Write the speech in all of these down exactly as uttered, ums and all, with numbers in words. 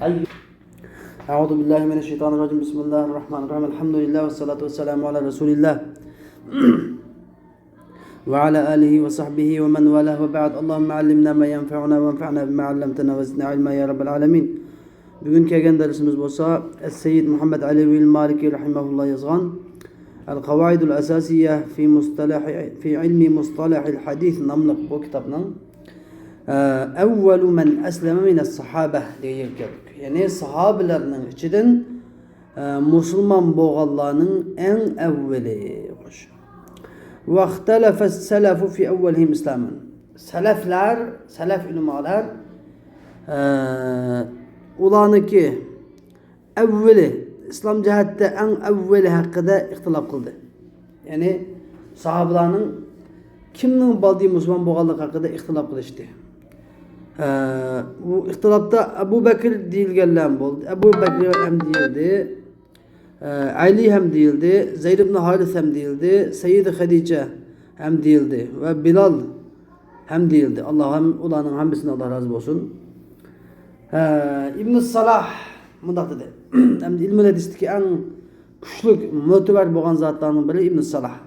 أعوذ بالله من الشيطان الرجيم. بسم الله الرحمن الرحيم. الحمد لله والصلاة والسلام على رسول الله وعلى آله وصحبه ومن والاه وبعد. اللهم علمنا ما ينفعنا وانفعنا بما علمتنا وزدنا علما يا رب العالمين. بۈگۈن كەلگەن دەرسىمىز بولسا، ئەس-سەييىد مۇھەممەد ئەلەۋىل مالىكى رەھىمەھۇللا يازغان القواعد الأساسية في مصطلح، في علم مصطلح الحديث ناملىق بۇ كىتابنىڭ، ئە، أول من أسلم من الصحابة دېگەن يەرگە كەلدۇق. يەنى ساھابىلەرنىڭ ئىچىدىن، ئە، مۇسۇلمان بولغانلارنىڭ ئەڭ ئەۋۋىلى. خوش. واختلف السلف في أولهم إسلاما. سەلەفلەر، سەلەف ئۆلىمالار، ئە، ئۇلارنىڭكى ئەۋۋىلى، ئىسلام جەھەتتە ئەڭ ئەۋۋىلى ھەققىدە ئىختىلاپ قىلدى. يەنى ساھابىلارنىڭ كىمنىڭ بالدى مۇسۇلمان بولغانلىقى ھەققىدە ئىختىلاپ قىلىشتى. ئە، بۇ ئىختىلاپتا ئەبۇ بەكىر دېيىلگەنلەر ھەم بولدى. ئەبۇ بەكىر ھەم دېيىلدى. ئە، ئەلى ھەم دېيىلدى، زەيد ئىبن ھارىس ھەم دېيىلدى، سەييىدە خەدىچە ھەم دېيىلدى ۋە بىلال ھەم دېيىلدى. ئاللا ھەم ئۇلارنىڭ ھەممىسىدىن ئاللا رازى بولسۇن. ئە، ئىبن سالاھ مۇنداق دېدى. ئەمدى ئىلمۇل ھەدىستىكى ئەڭ كۈچلۈك، مۆتىبەر بولغان زاتلارنىڭ بىرى ئىبن سالاھ.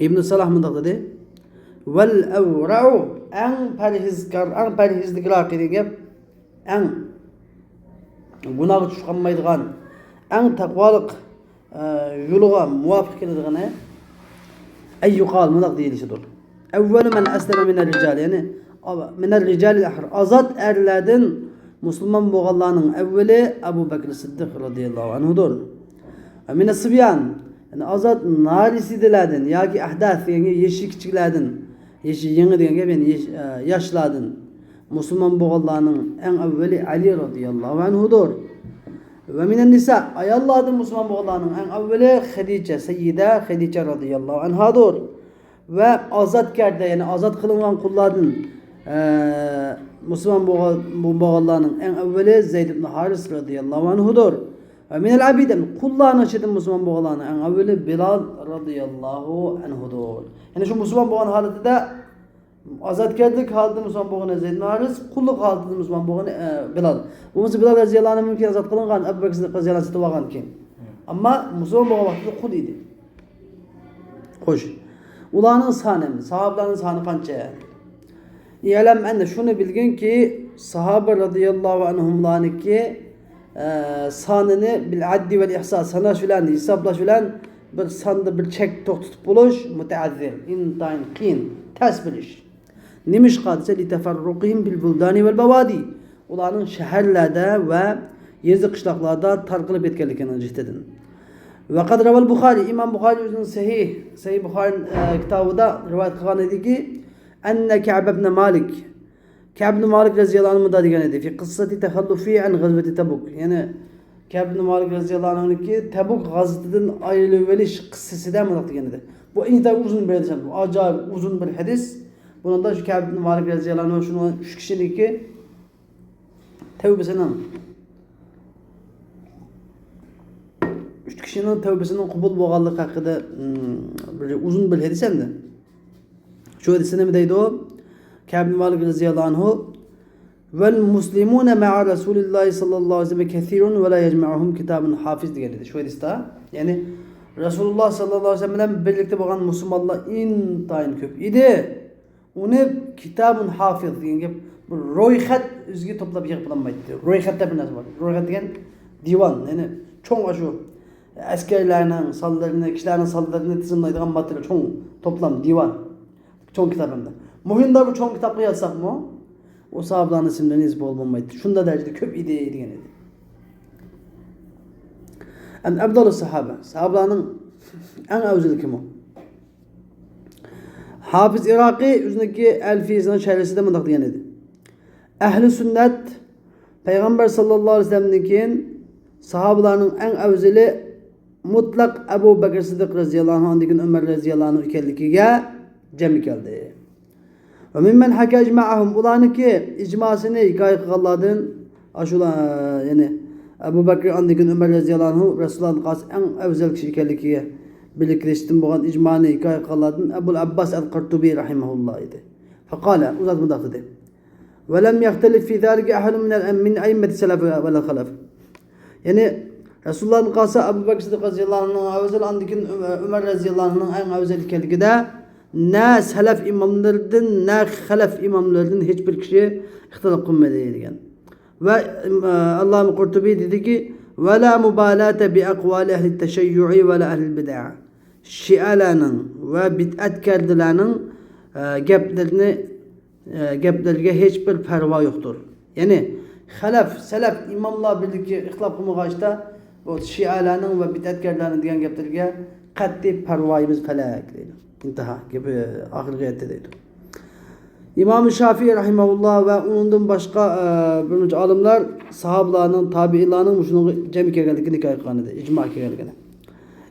ئىبن سالاھ مۇنداق دېدى. ۋەل ئەۋرەئۇ، ئەڭ پەرھىزكار، ئەڭ پەرھىزلىكراق دېگەن گەپ، ئەڭ گۇناھقا چۈشۈپ قالمايدىغان، ئەڭ تەقۋالىق، ئە، يولىغا مۇۋاپىق كېلىدىغىنى، ئەن يۇقال، مۇنداق دېيىلىشىدۇر. أول من أسلم من الرجال، يەنى، من الرجال الأحرار، ئازاد ئەرلەردىن مۇسۇلمان بولغانلارنىڭ ئەۋۋىلى ئەبۇ بەكرى سىددىق رەزىياللاھۇ ئەنھۇدۇر. ومن الصبيان، يەنى ئازاد نارەسىدىلەردىن ياكى ئەھدەس دېگەنگە يېشى كىچىكلەردىن، يېشى يېڭى دېگەن گەپ، يەنى يېش-، ئە، ياشلاردىن مۇسۇلمان بولغانلارنىڭ ئەڭ ئەۋۋىلى ئەلى رەزىياللاھۇ ئەنھۇدۇر. ومن النساء، ئاياللاردىن مۇسۇلمان بولغانلارنىڭ ئەڭ ئەۋۋىلى خەدىچە، سەييىدە خەدىچە رەزىياللاھۇ ئەنھادۇر. ۋە ئازادكەردە، يەنى ئازاد قىلىنغان قۇللاردىن، ئە، مۇسۇلمان بولغان، بولغانلارنىڭ ئەڭ ئەۋۋىلى زەيد ئىبن ھارىس رەزىياللاھۇ ئەنھۇدۇر. ۋە من العبيد، قۇللارنىڭ ئىچىدىن مۇسۇلمان بولغانلارنىڭ ئەڭ ئەۋۋىلى بىلال رەزىياللاھۇ ئەنھۇدۇر. يەنى شۇ مۇسۇلمان بولغان ھالىتىدە، ئازادكەرلىك ھالىتىدە مۇسۇلمان بولغىنى زەيد ئىبن ھارىس، قۇللۇق ھالىتىدە مۇسۇلمان بولغىنى، ئە، بىلال. بولمىسا بىلال رەزىياللاھۇ ئەنھۇ كېيىن ئازاد قىلىنغان، ئەبۇ بەكرى سىددىق رەزىياللاھۇ ئەنھۇ سېتىۋالغان كېيىن. ئەمما مۇسۇلمان بولغان ۋاقتىدا قۇل ئىدى. خوش. ئۇلارنىڭ سانى، ساھابىلەرنىڭ سانى قانچە؟ ئىئلەم، ئەنە شۇنى بىلگىنكى، ساھابە رەزىياللاھۇ ئەنھۇملارنىڭكى، ئە، سانىنى بىل ئەددى ۋەل ئىھسا، ساناش بىلەن، ھېسابلاش بىلەن بىر ساندا بىر چەك توختىتىپ بولۇش مۇتەئەززىر، ئىنتايىن قىيىن، تەس بىر ئىش. نېمىشقا دېسە، لىتەفەررۇقىھىم بىل بۇلدانى ۋەل بەۋادى، ئۇلارنىڭ شەھەرلەردە ۋە يېزا قىشلاقلاردا تارقىلىپ كەتكەنلىكىنىڭ جىھىتىدىن. ۋەقەد رەۋەل بۇخارى، ئىمام بۇخارى ئۆزىنىڭ سەھىھ، سەھىھ بۇخارى، ئە، كىتابىدا رىۋايەت قىلغان ئىدىكى، ئەننە كەئب ئىبن مالىك، كەئب ئىبن مالىك رەزىياللاھۇ ئەنھۇ مۇنداق دېگەن ئىدى، في قصة تخلفه عن غزوة تبوك، يەنى كەئب ئىبن مالىك رەزىياللاھۇ ئەنھۇنىڭكى تەبۇك غازىتىدىن ئايرىلىۋېلىش قىسسىسىدا مۇنداق دېگەن ئىدى. بۇ ئىنتايىن ئۇزۇن بىر ھەدىس، ئاجايىپ ئۇزۇن بىر ھەدىس. بۇنىڭدا شۇ كەئب ئىبن مالىك رەزىياللاھۇ ئەنھۇ شۇنىڭ ئۈچ كىشىنىڭكى تەۋبىسىنىڭ، ئۈچ كىشىنىڭ تەۋبىسىنىڭ قوبۇل بولغانلىقى ھەققىدە، ئىم، بىر ئۇزۇن بىر ھەدىس ئەمدى. شۇ ھەدىستە نېمە دەيدۇ؟ كەئب ئىبن مالىك رەزىياللاھۇ ئەنھۇ، ۋەل مۇسلىمۇنە مەئە رەسۇلىللاھى سەللەللاھۇ ئەلەيھى ۋەسەللەم كەسىرۇن ۋە لا يەجمەئۇھۇم كىتابۇن ھافىز دېگەن ئىدى شۇ ھەدىستە. يەنى رەسۇلۇللاھ سەللەللاھۇ ئەلەيھى ۋەسەللەم بىلەن بىرلىكتە بولغان مۇسۇلمانلار ئىنتايىن كۆپ ئىدى. ئۇنى كىتابۇن ھافىز دېگەن گەپ، بىر رويخەت ئۆزىگە توپلاپ يىغىپ بولالمايتتى. رويخەت دەپ بىر نەرسە بار. رويخەت دېگەن دىۋان، يەنى چوڭ ئاشۇ ئەسكەرلەرنىڭ سانلىرىنى، كىشىلەرنىڭ سانلىرىنى تىزىملايدىغان ماتېرىيال، چوڭ توپلام، دىۋان. چوڭ كىتاب ئەمدى. مۇھىمدا بۇ چوڭ كىتابقا يازساقمۇ، ئۇ ساھابىلارنىڭ ئىسىملىرىنى يېزىپ بولالمايتتى. شۇنداق دەرىجىدە كۆپ ئىدى دېگەن ئىدى. ئەن ئەفزەلۇس ساھابە، ساھابىلارنىڭ ئەڭ ئەۋزىلى كىم ئۇ؟ ھافىز ئىراقىي ئۆزىنىڭكى ئەلفىيىسىنىڭ شەرھىسىدە مۇنداق دېگەن ئىدى. ئەھلى سۈننەت پەيغەمبەر ساللاللاھۇ ئەلەيھى ۋەسەللەمدىن كېيىن ساھابىلارنىڭ ئەڭ ئەۋزىلى مۇتلەق ئەبۇ بەكرى سىددىق رەزىياللاھۇ ئەنھۇ، ئاندىن كېيىن ئۆمەر رەزىياللاھۇ ئەنھۇ ئىكەنلىكىگە جەم كەلدى. ۋە مىممەن ھەكە ئىجمائەھۇم، ئۇلارنىڭكى ئىجماسىنى ھېكايە قىلغانلاردىن، ئاشۇلار، يەنى ئەبۇ بەكرى، ئاندىن كېيىن ئۆمەر رەزىياللاھۇ ئەنھۇ رەسۇلۇللاھتىن قالسا ئەڭ ئەۋزەل كىشى ئىكەنلىكىگە بىللە كېلىشتىن بولغان ئىجمانى ھېكايە قىلغانلاردىن ئەبۇل ئەبباس ئەل قۇرتۇبى رەھىمەھۇللاھ ئىدى. فەقالە، ئۇ زات مۇنداق دېدى. ولم يختلف في ذلك أحد من ال- من أئمة السلف ولا الخلف. يەنى رەسۇلۇللاھتىن قالسا ئەبۇ بەكرى سىددىق رەزىياللاھۇ ئەنھۇ ئەۋزەل، ئاندىن كېيىن ئۆمەر رەزىياللاھۇ ئەنھۇنىڭ ئەڭ ئەۋزەل ئىكەنلىكىدە نە سەلەف ئىماملىرىدىن، نە خەلەف ئىماملىرىدىن ھېچبىر كىشى ئىختىلاپ قىلمىدى دېگەن. ۋە ئاللامە قۇرتۇبى دېدىكى، ولا مبالاة بأقوال أهل التشيع ولا أهل البدع. شىئەلەرنىڭ ۋە بىدئەتكارلارنىڭ ئە، گەپلىرىنى ئە، گەپلىرىگە ھېچبىر پەرۋا يوقتۇر. يەنى خەلەف، سەلەف ئىماملار بىرلىككە ئىختىلاپ قىلمىغاچتا، بۇ شىئەلەرنىڭ ۋە بىدئەتكارلارنىڭ دېگەن گەپلىرىگە قەتئىي پەرۋايىمىز پەلەك دەيدۇ. ئىنتىھا، گېپى ئاخىرىغا يەتتى دەيدۇ. ئىمام شافىئى رەھىمەھۇللا ۋە ئۇنىڭدىن باشقا ئە، بىر نەچچە ئالىملار ساھابىلارنىڭ، تابىئىنلارنىڭ مۇشۇنىڭغا جەم كەلگەنلىكىنى ھېكايە قىلغان ئىدى، ئىجما كەلگەنلىكىنى.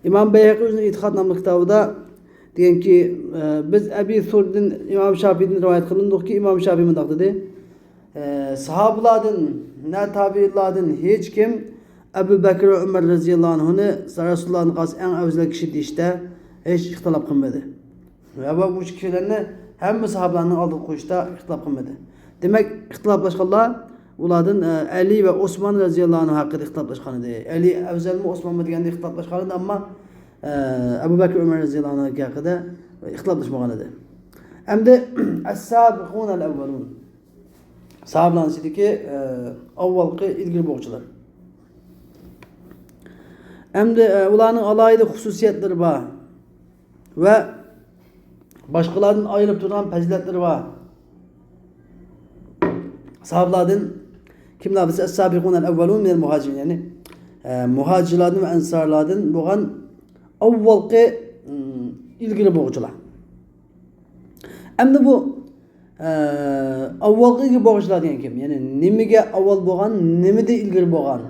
ئىمام بەيھەقى ئۆزىنىڭ ئېتىقاد ناملىق كىتابىدا دېگەنكى، ئە، بىز ئەبى سۇردىن ئىمام شافىئىدىن رىۋايەت قىلىندۇقكى، ئىمام شافىئى مۇنداق دېدى، ئە، ساھابىلاردىن، نە تابىئىنلاردىن ھېچكىم ئەبۇ بەكرى ۋە ئۆمەر رەزىياللاھۇ ئەنھۇنى رەسۇلۇللاھتىن قالسا ئەڭ ئەۋزەل كىشى دېيىشتە ھېچ ئىختىلاپ قىلمىدى. ۋە بۇ ئۈچ كىشىلەرنى ھەممە ساھابىلارنىڭ ئالدىغا قويۇشتا ئىختىلاپ قىلمىدى. دېمەك، ئىختىلاپلاشقانلار ئۇلاردىن، ئە، ئەلى ۋە ئوسمان رەزىياللاھۇ ئەنھۇ ھەققىدە ئىختىلاپلاشقان ئىدى. ئەلى ئەۋزەلمۇ، ئوسمانمۇ دېگەندە ئىختىلاپلاشقان ئىدى، ئەمما ئە، ئەبۇ بەكرى ئۆمەر رەزىياللاھۇ ئەنھۇ ھەققىدە ئىختىلاپلاشمىغان ئىدى. ئەمدى ئەسسابىقۇنەل ئەۋۋەلۇن. ساھابىلارنىڭ ئىچىدىكى، ئە، ئاۋۋالقى ئىلگىرى بوغۇچىلار. ئەمدى، ئە، ئۇلارنىڭ ئالاھىدە خۇسۇسىيەتلىرى بار ۋە باشقىلاردىن ئايرىلىپ تۇرىدىغان پەزىلەتلىرى بار. ساھابىلاردىن كىملەر دېسە، ئەس-سابىقۇنەل ئەۋۋەلۇن مىنەل مۇھاجىرىن، يەنى، ئە، مۇھاجىرلاردىن ۋە ئەنسارلاردىن بولغان ئاۋۋالقى، ئىم، ئىلگىرى بوغۇچىلار. ئەمدى بۇ، ئە، ئاۋۋالقى ئىلگىرى بوغۇچىلار دېگەن كىم؟ يەنى نېمىگە ئاۋۋال بولغان، نېمىدە ئىلگىرى بولغان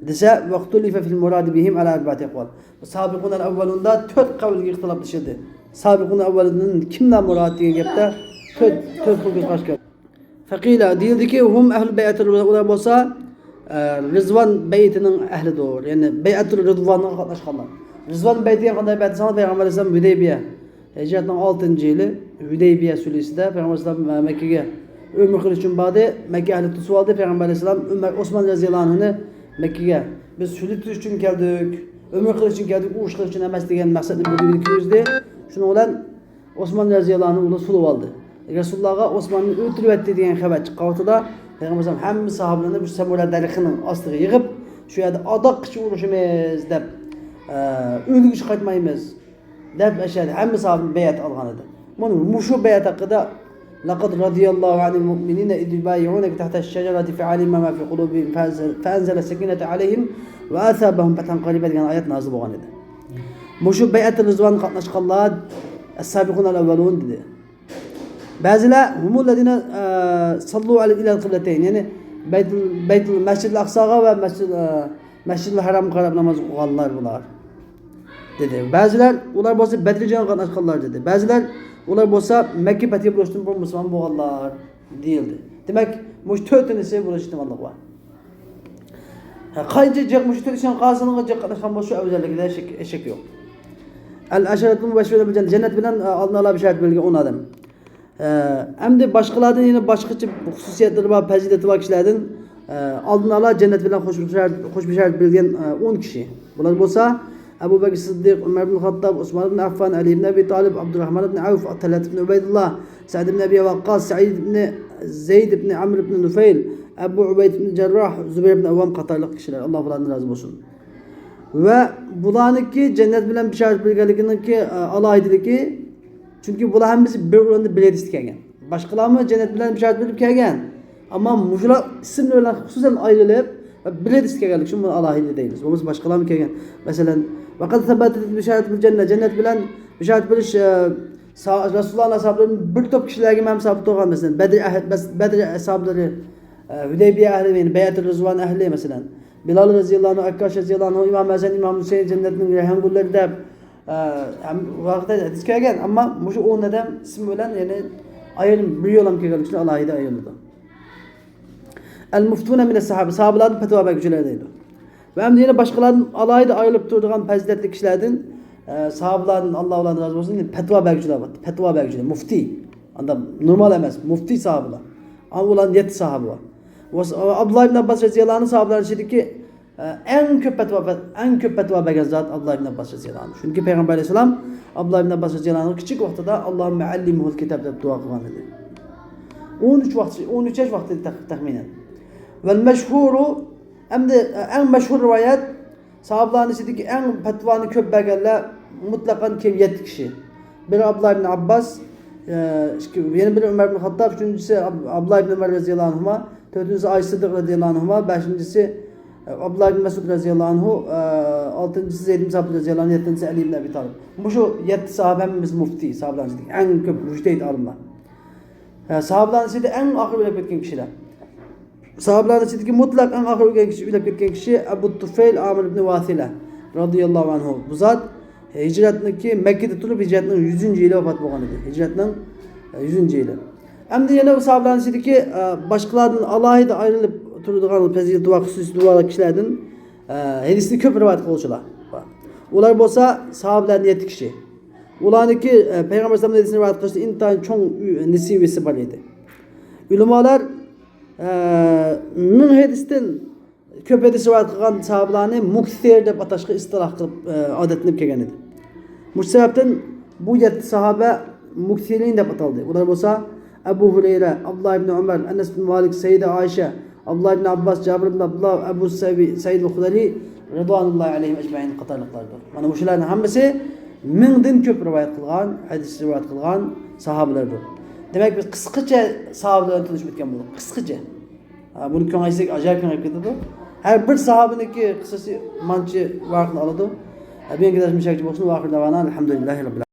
دېسە، ۋەختۇلىفە فىل مۇرادى بىھىم ئەلا ئەربەتى ئەقۋال. سابىقۇنەل ئەۋۋەلۇندا تۆت قەۋلگە ئىختىلاپلىشىلدى. سابىقۇنەل ئەۋۋەلۇندىن كىملەر مۇراد دېگەن گەپتە تۆت، تۆت خىل كۆز قاراش گەپ. فەقىلە، دېيىلدىكى، ھۇم ئەھلۇ بەيئەتىر رىزۋان، ئۇلار بولسا، ئە، رىزۋان بەيئىتىنىڭ ئەھلىدۇر. يەنى بەيئەتۇر رىزۋانغا قاتناشقانلار. رىزۋان بەيئىتى دېگەن قانداق بەيئەت دېسەڭلار، پەيغەمبەر ئەلەيھىسسالام ھۇدەيبىيە، ھىجرەتنىڭ ئالتىنچى يىلى ھۇدەيبىيە سۈلھىسىدە پەيغەمبەر ئەلەيھىسسالام مەككىگە ئۆمرە قىلىش ئۈچۈن باردى. مەككە ئەھلى توسۇۋالدى. پەيغەمبەر ئەلەيھىسسالام ئۆمەر، ئوسمان رەزىياللاھۇ ئەنھۇنى مەككىگە، بىز سۈلھە تۈزۈش ئۈچۈن كەلدۇك، ئۆمرە قىلىش ئۈچۈن كەلدۇك، ئۇرۇش قىلىش ئۈچۈن ئەمەس دېگەن مەقسەتنى بىلدۈرگىلى كىرگۈزدى. شۇنىڭ بىلەن ئوسمان رەزىياللاھۇ ئەنھۇ ئۇنى سولىۋالدى. رەسۇلۇللاھقا ئوسماننى ئۆلتۈرۈۋەتتى دېگەن خەۋەر چىققان ۋاقتىدا پەيغەمبەر ئەلەيھىسسالام ھەممە ساھابىلەرنى بىر سەمۇرە دەرىخىنىڭ ئاستىغا يىغىپ، شۇ يەردە ئاداققىچە ئۇرۇشىمىز دەپ، ئە، ئۆيلىگىچە قايتمايمىز دەپ، ئەشەدە ھەممە ساھابىدىن بەيئەت ئالغان ئىدى. مانا مۇشۇ بەيئەت ھەققىدە، لەقەد رەزىيەللاھۇ ئەنىل مۇئمىنىنە ئىز يۇبايىئۇنەكە تەھتەش شەجەرەتى فەئەلىمە ما فى قۇلۇبىھىم فەئەنزەلە سەكىنەتە ئەلەيھىم ۋە ئەسابەھۇم فەتھەن قەرىبە دېگەن ئايەت نازىل بولغان ئىدى. مۇشۇ بەيئەتۇر رىزۋانغا قاتناشقانلار ئەس-سابىقۇنەل ئەۋۋەلۇن دېدى. بەزىلەر ھۇمۇللەزىنە، ئە، ساللۇ ئەلە، ئىلەل قىبلەتەين، يەنى بەيتۇل، بەيتۇل، مەسجىدىل ئەقساغا ۋە مەسجىد، ئە، مەسجىدىل ھەرامغا قاراپ ناماز ئوقۇغانلار بۇلار، دېدى. بەزىلەر، ئۇلار بولسا بەدرى جەڭگە قاتناشقانلار، دېدى. بەزىلەر، ئۇلار بولسا مەككە پەتھى بولۇشتىن بۇرۇن مۇسۇلمان بولغانلار، دېيىلدى. دېمەك، مۇشۇ تۆتىنىسى بولۇش ئېھتىماللىقى بار. ھە، قانچە جىق، مۇشۇ تۆت ئىشنىڭ قايسىنىڭغا جىق قاتناشقان بولسا، شۇ ئەۋزەللىكىدە شەك، شەك يوق. ئەل ئەشەرەتۇل مۇبەششىرۇنە بىل جەننە، جەننەت بىلەن، ئە، ئالدىن ئالا بېشارەت بېرىلگەن ئون ئادەم. ئە، ئەمدى باشقىلاردىن يەنە باشقىچە خۇسۇسىيەتلىرى بار، پەزىلىتى بار كىشىلەردىن، ئە، ئالدىن ئالا جەننەت بىلەن خوش بېشارەت، خوش بېشارەت بېرىلگەن، ئە، ئون كىشى. بۇلار بولسا، ئەبۇ بەكىر سىددىق، ئۆمەر ئىبن خاتتاب، ئوسمان ئىبن ئەففان، ئەلى ئىبن ئەبى تالىب، ئابدۇرراھمان ئىبن ئەۋف، تەلھەت ئىبن ئۇبەيدۇللا، سەئد ئىبن ئەبى ۋەققاس، سەئىد ئىبن زەيد ئىبن ئەمر ئىبن نۇفەيل، ئەبۇ ئۇبەيدە ئىبن جەرراھ، زۇبەير ئىبن ئەۋۋام قاتارلىق كىشىلەر. ئاللا بۇلاردىن رازى بولسۇن. ۋە بۇلارنىڭكى جەننەت بىلەن بېشارەت بېرىلگەنلىكىنىڭكى، ئە، ئالاھىدىلىكى، چۈنكى بۇلار ھەممىسى بىر ئورۇندا، بىر ھەدىستە كەلگەن. باشقىلارمۇ جەننەت بىلەن بېشارەت بېرىلىپ كەلگەن. ئەمما مۇشۇلار ئىسىملىرى بىلەن خۇسۇسەن ئايرىلىپ ۋە بىر ھەدىستە كەلگەنلىكى ئۈچۈن بۇنى ئالاھىدە دەيمىز. بولمىسا باشقىلارمۇ كەلگەن. مەسىلەن، ۋەقەد سەبەتەت بىشارەتۇ بىل جەننە، جەننەت بىلەن بېشارەت بېرىش، ئە، سا-، رەسۇلۇللاھنىڭ ئەسھابلىرىدىن بىر توپ كىشىلەرگە مەن سابىت بولغان. مەسىلەن، بەدر ئەھ-، بەس-، بەدر ئەسھابلىرى، ئە، ھۇدەيبىيە ئەھلى، يەنى بەيئەتۇر رىزۋان ئەھلى، مەسىلەن، بىلال رەزىياللاھۇ ئەنھۇ، ئەككاش رەزىياللاھۇ ئەنھۇ، ئىمام ھەسەن، ئىمام ھۈسەيىن جەننەتنىڭ رەيھان گۈللىرى دەپ، ئە، ھەم ۋاقىتتا ھەدىس كەلگەن، ئەمما مۇشۇ ئون ئادەم ئىسمى بىلەن، يەنى ئايرىم بىر يول ھەم كەلگەنلىكى ئۈچۈن ئالاھىدە ئايرىلىدۇ. ئەل مۇفتۇنە مىنەس ساھابە، ساھابىلاردىن پەتىۋا بەرگۈچىلەر دەيدۇ. ۋە ئەمدى يەنە باشقىلاردىن ئالاھىدە ئايرىلىپ تۇرىدىغان پەزىلەتلىك كىشىلەردىن، ئە، ساھابىلاردىن، ئاللا ئۇلاردىن رازى بولسۇن، پەتىۋا بەرگۈچىلەر بار. پەتىۋا بەرگۈچىلەر، مۇفتى. ئاندا نورمال ئەمەس، مۇفتى ساھابىلار. ئۇلاردا يەتتە ساھابە بار. ۋە ئابدۇللا ئىبن ئابباس رەزىياللاھۇ ئەنھۇ ساھابىلەرنىڭ ئىچىدىكى، ئە، ئەڭ كۆپ پەتۋا، ئەڭ كۆپ پەتۋا بەرگەن زات ئابدۇللا ئىبن ئابباس رەزىياللاھۇ ئەنھۇ. چۈنكى پەيغەمبەر ئەلەيھىسسالام ئابدۇللا ئىبن ئابباس رەزىياللاھۇ ئەنھۇغا كىچىك ۋاقتىدا «ئاللاھۇممە ئەللىمھۇل كىتاب» دەپ دۇئا قىلغان ئىدى. ئون ئۈچ ۋاقىت، ئون ئۈچ ياش ۋاقتىدا تەخ-، تەخمىنەن. ۋەل مەشھۇرۇ، ئەمدى، ئە، ئەڭ مەشھۇر رىۋايەت، ساھابىلارنىڭ ئىچىدىكى ئەڭ پەتۋانى كۆپ بەرگەنلەر مۇتلەقەن كېلىپ يەتتە كىشى. بىرى ئابدۇللا ئىبن ئابباس، ئە، ئىككى، يەنە بىرى ئۆمەر ئىبن خاتتاب، ئۈچىنچىسى ئاب-، ئابدۇللا ئىبن ئۆمەر رەزىياللاھۇ ئەنھۇما، تۆتىنچىسى ئايشە سىددىق رەزىياللاھۇ ئەنھۇما، بەشىنچىسى، ئە، ئابدۇللا ئىبن مەسئۇد رەزىياللاھۇ ئەنھۇ، ئە، ئالتىنچىسى زەيد ئىبن سابىت رەزىياللاھۇ ئەنھۇ، يەتتىنچىسى ئەلى ئىبن ئەبى تالىب. مۇشۇ يەتتە ساھابە ھەممىمىز مۇفتى، ساھابىلارنىڭ ئىچىدىكى ئەڭ كۆپ مۇجتەھىد ئالىملار. ھە، ساھابىلارنىڭ ئىچىدە ئەڭ ئاخىرى ئۆلۈپ كەتكەن كىشىلەر. ساھابىلارنىڭ ئىچىدىكى مۇتلەق ئەڭ ئاخىرى ئۆلگەن كىشى، ئۆلۈپ كەتكەن كىشى ئەبۇ تۇفەيل ئامىر ئىبنى ۋاسىلە رەزىياللاھۇ ئەنھۇ. بۇ زات ھىجرەتنىڭكى، مەككىدە تۇرۇپ ھىجرەتنىڭ يۈزىنچى يىلى ۋاپات بولغان ئىدى. ھىجرەتنىڭ، ئە، يۈزىنچى يىلى. ئەمدى يەنە بۇ ساھابىلەرنىڭ ئىچىدىكى، ئە، باشقىلاردىن ئالاھىدە ئايرىلىپ تۇرىدىغان پەزىلىتى بار، خۇسۇسىيىتى بار كىشىلەردىن، ئە، ھەدىسنى كۆپ رىۋايەت قىلغۇچىلار بار. ئۇلار بولسا ساھابىلەردىن يەتتە كىشى. ئۇلارنىڭكى، ئە، پەيغەمبەر ئەلەيھىسسالامنىڭ ھەدىسىنى رىۋايەت قىلىشتا ئىنتايىن چوڭ ئۈ-، نېسىۋىسى بار ئىدى. ئۆلىمالار، ئە، مىڭ ھەدىستىن كۆپ ھەدىس رىۋايەت قىلغان ساھابىلارنى مۇكسىر دەپ ئاتاشقا ئىستىلاھ قىلىپ، ئە، ئادەتلىنىپ كەلگەن ئىدى. مۇشۇ سەۋەبتىن بۇ يەتتە ساھابە مۇكسىرىن دەپ ئاتالدى. ئۇلار بولسا ئەبۇ ھۇرەيرە، ئابدۇللا ئىبنى ئۆمەر، ئەنەس بىن مالىك، سەيدە ئائىشە، ئابدۇللا ئىبنى ئابباس، جابىر ئىبنى ئابدۇللا، ئەبۇ سەبى-، سەيىد ئەل خۇدرى رىزۋانۇللاھى ئەلەيھىم ئەجمەئىن قاتارلىقلاردۇر. مانا مۇشۇلارنىڭ ھەممىسى مىڭدىن كۆپ رىۋايەت قىلغان، ھەدىس رىۋايەت قىلغان ساھابىلەردۇر. دېمەك، بىز قىسقىچە ساھابىلەر بىلەن تونۇشۇپ ئۆتكەن بولدۇق. قىسقىچە. ھە، بۇنى كۆڭۈل ئەجەب كۆڭۈل كېتىدۇ. ھەر بىر ساھابىنىڭكى قىسسىسى مانچە ۋاقىتنى ئالىدۇ. ھە، بۈگۈنكى دەرسىمىز شۇ يەرگىچە بولسۇن. ۋاخىر دەۋانا ئەلھەمدۇلىللاھى رەببىل